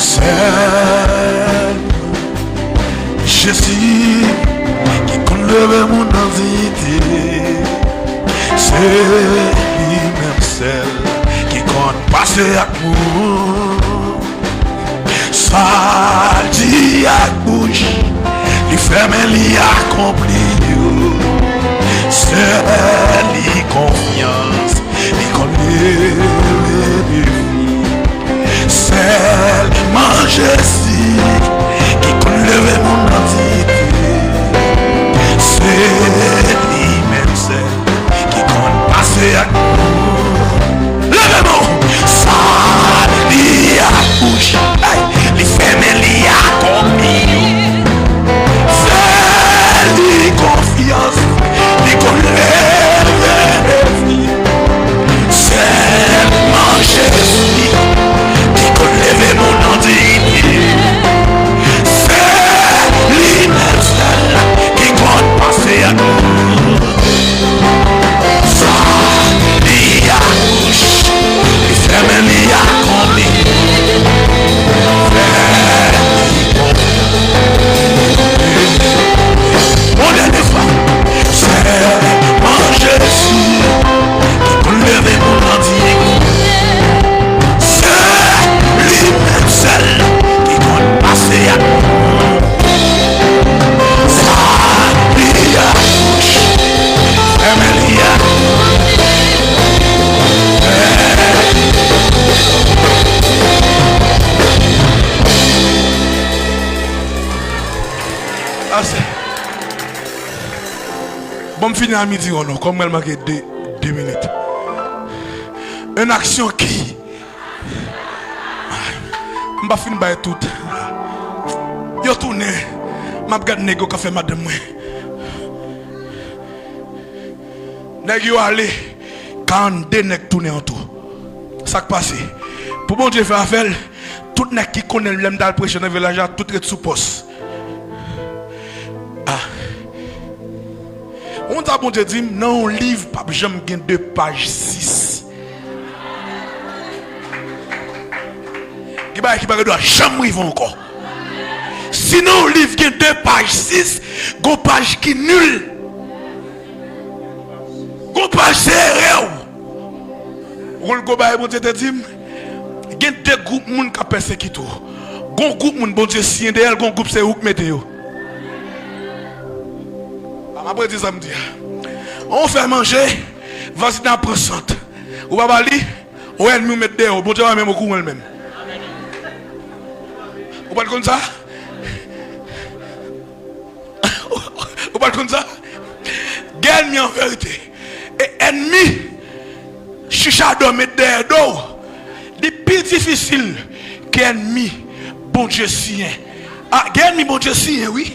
Sèl Jezi ki konn leve moun nan diyite. Se li menm sèl ki konn pase ak moun. Sa l di ak bouch li, fèmen li akonpli yo. Se li konfyans, li konn leve defi. Sèlman Jezi ki konn leve moun nan diyite. Se li menm sèl ki konn pase ak nou. Leve men w. Sa l di ak bouch, hey, li fèmen li akonpli yo. Fè li konfyans, li konn leve defi. Sèlman Jezi ki konn leve moun nan diyite. Se li menm sèl ki konn pase ak nou. Bon, m fini a midi, non, non, kòm mwen manke de, de minit. Yon aksyon ki. M pa fin bay tout. Yo tounen. M ap gad nèg yo k ap fè madanm mwen. Nèg yo ale. Karannde nèg tounen an tou. Sa k pase? Pou Bondye fè afè l, tout nèg ki konnen l lè m t al preche nan vilaj la, tout ret sou pòs. Ah. Ou konn sa Bondye di m? Nan yon liv, p ap janm gen de paj sis. Gen bagay ki pa gen dwa janm rive ankò. Si nan yon liv gen de paj sis, gon paj ki nil. Gon paj se erè w. Ou konn gon bagay Bondye te di m? Gen de gwoup moun k ap pèsekite w. Gon gwoup moun Bondye siyen dèyè l, gon gwoup se ou k mete yo. A, m ap redi sa m di a. Ou fè manje, vwazin nan pran sant. Ou pa ba li, ou ènmi ou met dèyè w. Bondye pa menm okouran l menm. Ou pa t konn sa? Ou pa t konn sa? Gen ènmi an verite. E ènmi chicha dòmi dèyè do w. Li pi difisil ke ènmi Bondye siyen. A, gen ènmi Bondye siyen, wi.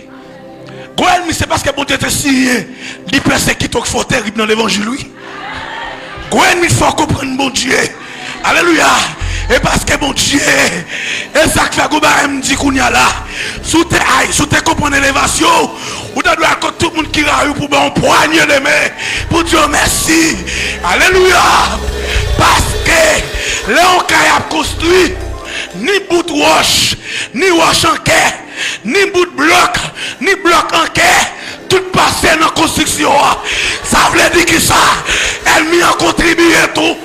Gwo ènmi, se paske Bondye te siyen li pèsekite w k fè w terib nan levanjil, wi. Gwo ènmi fè w konprann Bondye. Alelouya. E paske Bondye, e sa k fè gwo bagay m di kounye a la. Si w te ay, si w te konprann elevasyon, ou ta dwe al kot tout moun ki rayi w pou ba w yon pwanye de men, pou di yo mèsi. Alelouya. Paske lè yon kay ap konstwi, ni bout wòch, ni wòch an kè, ni bout blòk, ni blòk an kè, tout pase nan konstriksyon an. Sa vle di kisa? Ènmi an kontribiye tou.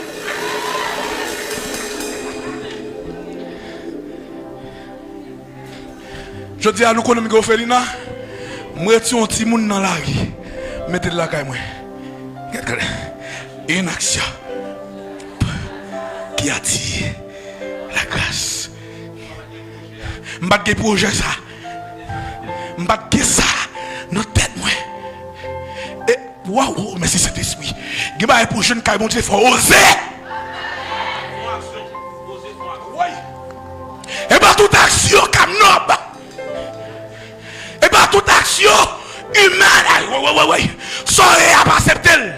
Jodi a, nou konnen m gen ofelina, m retire yon timoun nan lari, m mete l lakay mwen. Gad, gad. Une action qui attire la grâce. M pa t gen pwojè sa. M pa t gen sa nan tèt mwen. E, waw, waw, mèsi Sentespri. Gen bagay pou jwenn kay Bondye, fò w oze. Wi. E pa tout aksyon k ap nòb. E pa tout aksyon imèn. Ay, wi, wi, wi, wi. Sa w ye a, pa aksepte l.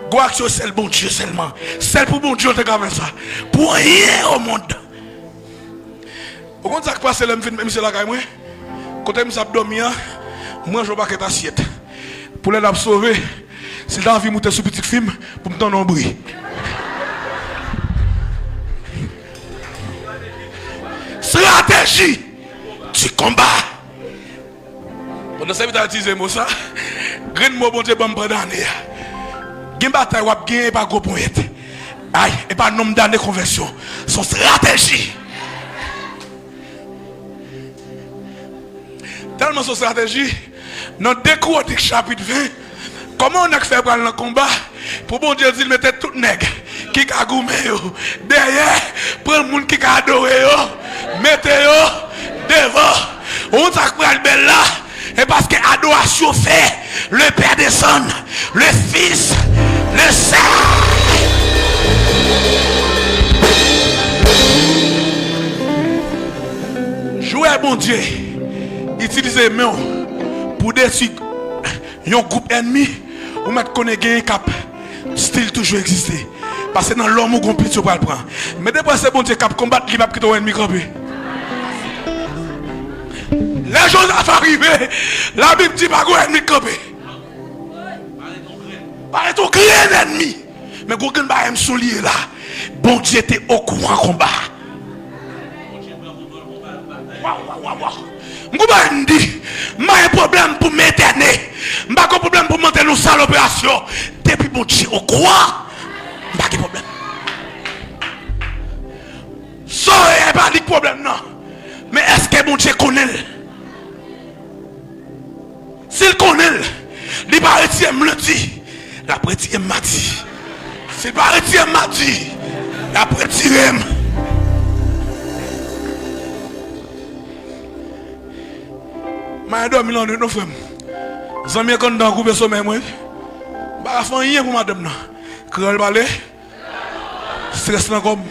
Gwo aksyon, sèl Bondye sèlman. Sèl pou Bondye w te ka fè sa. Pou anyen o mond. Ou konn sa k pase lè m fin met misye lakay mwen? Kote misye ap dòmi an, m ranje yon pakèt asyèt. Pou lè l ap sove, si l ta anvi moute sou pitit fi m, pou m tande yon bri. Stratégie du combat. Pandan sèvitè a itilize mo sa, grenn mo Bondye ban m pandan ane a. Gen batay w ap genyen, e pa gwo ponyèt. Ay, e pa nonb dane konvèsyon. Se yon estrateji. Tèlman se yon estrateji, nan de Kwonik chapit ven, kòman yon nèg fè pral nan konba, pou Bondye di l mete tout nèg ki ka goumen yo dèyè, pran moun ki ka adore yo, mete yo devan. Ou konn sa k pral bèl la? E paske adorasyon fè, le Pè desann, le Fis, le Sen. Jwè Bondye itilize men w pou detwi yon gwoup ènmi, ou mèt konnen genyen k ap still toujou egziste. Paske nan lòm ou gon pit yo pral pran. Men depi se Bondye k ap konbat, li p ap kite yon ènmi kanpe. Lè Jozaf rive, Labib di pa gon ènmi k kanpe. Parèt yon grenn ènmi. Men gwo grenn bagay m souliye la. Bondye te okouran konba a. Waw, waw, waw, waw. M konprann di, m pa gen pwoblèm pou m entène. M pa gen pwoblèm pou m antre nan sal operasyon. Depi Bondye okouran, m pa gen pwoblèm. Sa w ye a, e pa li k pwoblèm nan. Men èske Bondye konnen l? Si l konnen l, li pa retire m lendi, l ap retire m madi. Si l pa retire m madi, l ap retire m. M al dòmi lannwit non, frè m. Zanmi an k anndan an koupe somèy mwen. M pa ka fè anyen pou madanm nan. Kreyòl pale. Strès nan kò m.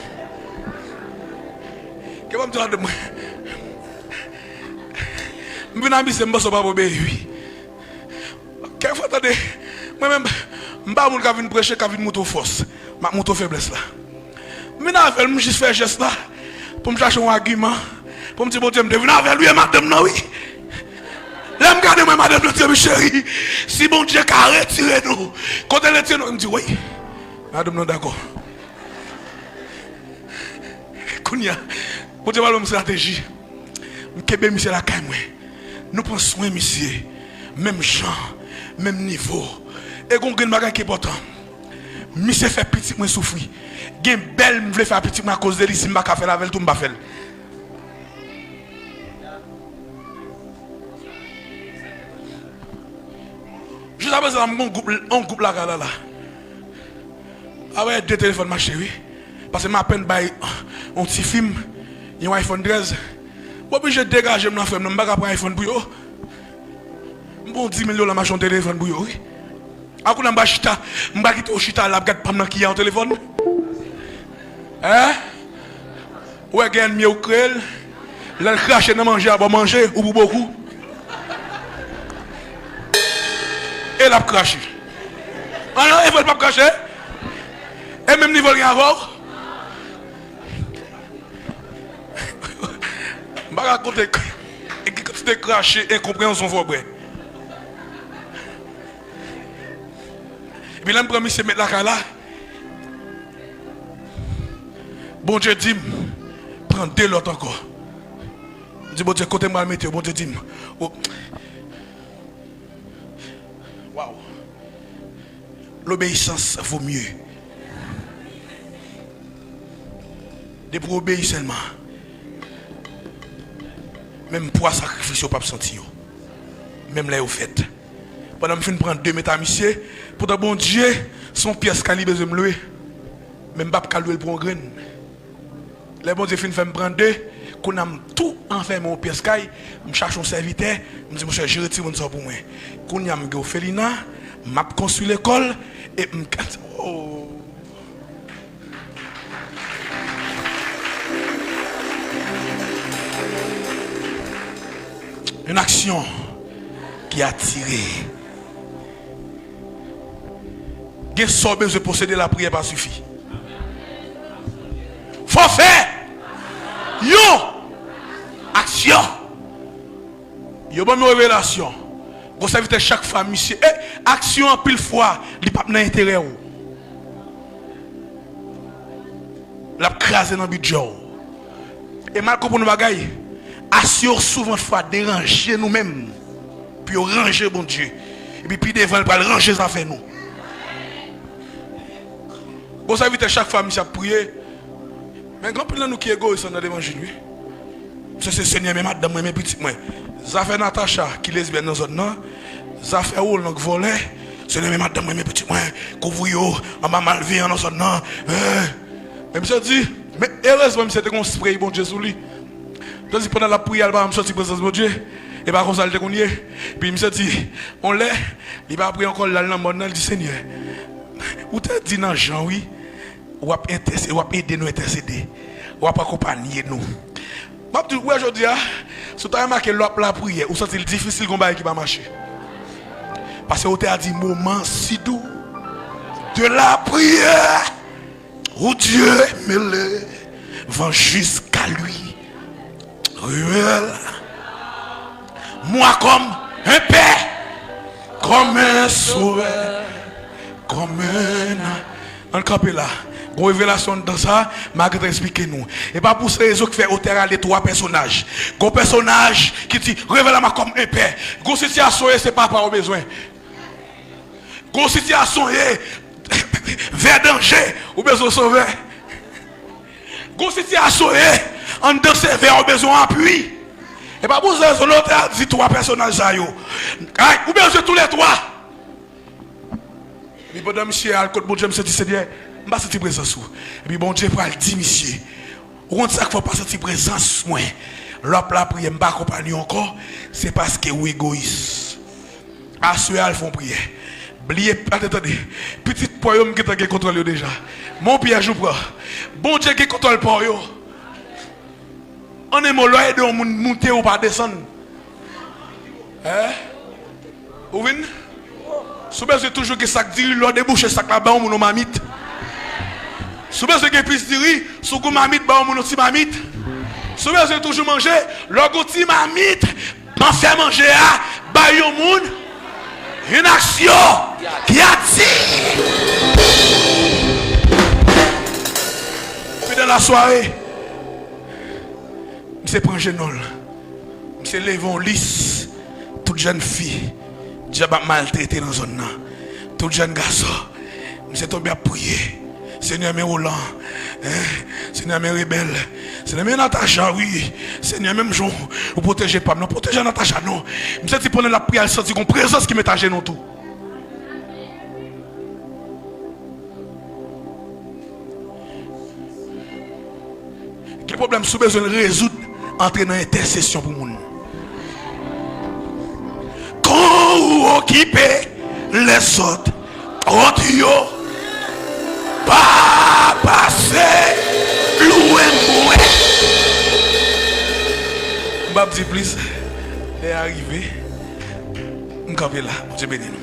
Ke ban m di madanm mwen. M vin abitye, m panse w p ap obeyi wi. Kèk fwa tande, mwen menm, m pa moun k ap vin preche, k ap vin montre w fòs. M ap montre w feblès la. M vin avè l, m jis fè jès la pou m chache yon agiman, pou m di Bondye, m te vin avè l wi, e madanm nan wi. Lè m gade mwen, madanm nan di, "Cheri, si Bondye ka retire nou kote l retire nou," m di, "Wi." Madanm nan dakò. Kounye a, Bondye ba m estrateji. M kenbe misye lakay mwen. Nou pran swen misye. Menm jan, menm nivo. E gon grenn bagay ki enpòtan. Misye fè pitit mwen soufri. Gen bèl m vle fè a pitit mwen akoz de li, si m pa ka fè l avè l tou, m pa fè l. Jiskaprezan, m gon gwoup, yon gwoup lakay la la. Apre de telefòn m achte wi. Paske m apèn bay yon tifi m yon iPhone trèz. M oblije degaje m nan frè m nan, m pa ka pran iPhone pou yo. M pran yon dis mil dola m achte yon telefòn pou yo wi. A kounye a m pa chita, m pa kite yo chita la ap gad pa m nan ki a yon telefòn. Hein? Ou wè gen ènmi ou kreye l. Lè l krache nan manje a ba w manje, ou pou bokou. E l ap krache. An non, e vre l p ap krache. E menm nivo l gen avè w. M pa ka konte ki kantite krache enkonpreyansyon fò bwè. Epi lè m pran misye met lakay la, Bondye di m, pran de lòt ankò. M di, Bondye, kote m pral mete yo? Bondye di m, o, waw. L'obéissance vaut mieux. Depi w obeyi sèlman, menm pwa sakrifis yo p ap santi yo, menm lè yo fèt. Pandan m fin pran de met a misye, poutan Bondye, se yon pyès kay li bezwen m lwe, men m p ap ka lwe l pou yon grenn. Lè Bondye fin fè m pran de, kounye a m tou anfèmen yon pyès kay, m chache yon sèvitè, m di, monchè, jere timoun sa pou mwen. Kounye a m gen ofelina, m ap konstwi lekòl, e m, oh. Une action qui attire. Gen sa w bezwen posede, lapriyè pa sifi. Fò w fè yon aksyon. Yo ban m yon revelasyon. Gon sèvitè chak fwa misye, e aksyon anpil fwa, li p ap nan enterè w. L ap kraze nan bidjè w. E mal konprann yon bagay, asye yo souvan fwa deranje nou menm pou yo ranje Bondye. Epi pi devan, l pral ranje zafè nou. Bon, sèvitè, chak fwa misye ap priye, men gen anpil nan nou ki egoyis anndan levanjil, wi. Misye se, Senyè, men madanm mwen, men pitit mwen. Zafè Natacha, ki lesbyèn nan zòn nan, zafè Roland k vòlè, Senyè, men madanm mwen, men pitit mwen, kouvri yo anba malveyan nan zòn nan. Eh. Men misye di, men erezman misye te gen yon spray Bondye sou li. Misye di pandan l ap priye, al pa janm sòti prezans Bondye. E pa konsa l te konn ye. Epi misye di, yon lè, li pa priye ankò, l al nan mòn nan, li di, Senyè, ou te di nan Jan, wi, w ap entèse-, w ap ede nou entèsede. W ap akonpanye nou. M ap di w, ou wè jodi a, si w ta remake lè w ap lapriyè, ou santi l difisil, gon bagay ki pa mache. Paske otè a di, moment si doux de la prière, où Dieu me lève jusqu'à lui. Ruelle. Moi comme un père, comme un sauveur, comme un Ann kanpe la. Gon revelasyon anndan sa, m a gentan eksplike nou. E pa pou se rezon ki fè otè a rele twa pèsonaj. Gon pèsonaj ki di, révèle-moi comme un père. Gon sitiyasyon e se papa ou bezwen. Gon sitiyasyon e vè danje, ou bezwen sovè. Gon sitiyasyon e anndan sevè, ou bezwen apui. E pa pou se rezon lè otè a di twa pèsonaj sa yo. Ay, ou bezwen toulètwa. Epi pandan misye al kot Bondye, misye di, Senyè, m pa santi prezans ou. Epi Bondye pral di misye, ou konn sa k fè w pa santi prezans mwen? Lè w ap lapriyè, m pa akonpanye w ankò, se paske ou egoyis. Aswè a, al fè yon priyè. Bliye, tande, tande. Pitit pa w yo, m gentan gen kontwòl yo deja. Men yon pyèj ou pran. Bondye gen kontwòl pa w yo. An en mo, lè w ede yon moun moute, ou pa desann. Hein? Ou vin? Si w bezwen toujou gen sak diri, lè w debouche sak la, bay yon moun yon mamit. Si w bezwen gen plis diri, si w gen yon mamit, bay yon moun yon ti mamit. Si w bezwen toujou manje, lè w gen yon ti mamit, nan fè manje a, bay yon moun yon aksyon ki atik. Pi nan lasware, misye pran je non l. Misye leve yon lis. Tout jèn fi dyab ap maltrete nan zòn nan. Tout jèn gason. Misye tonbe ap priye. Senyè, men Roland. Hein? Senyè, men Rebèl. Senyè, men Natacha, wi. Senyè, menm jan ou pwoteje pa m nan, pwoteje Natacha non. Misye di pandan l ap priye, l santi gon prezans ki met ajenou tou. Gen pwoblèm, si w bezwen l rezoud, antre nan entèsesyon pou moun. Kan ou okipe lèzòt, kont yo pa pase lwen mwen. M p ap di plis, lè a rive. M kanpe la. Bondye beni nou.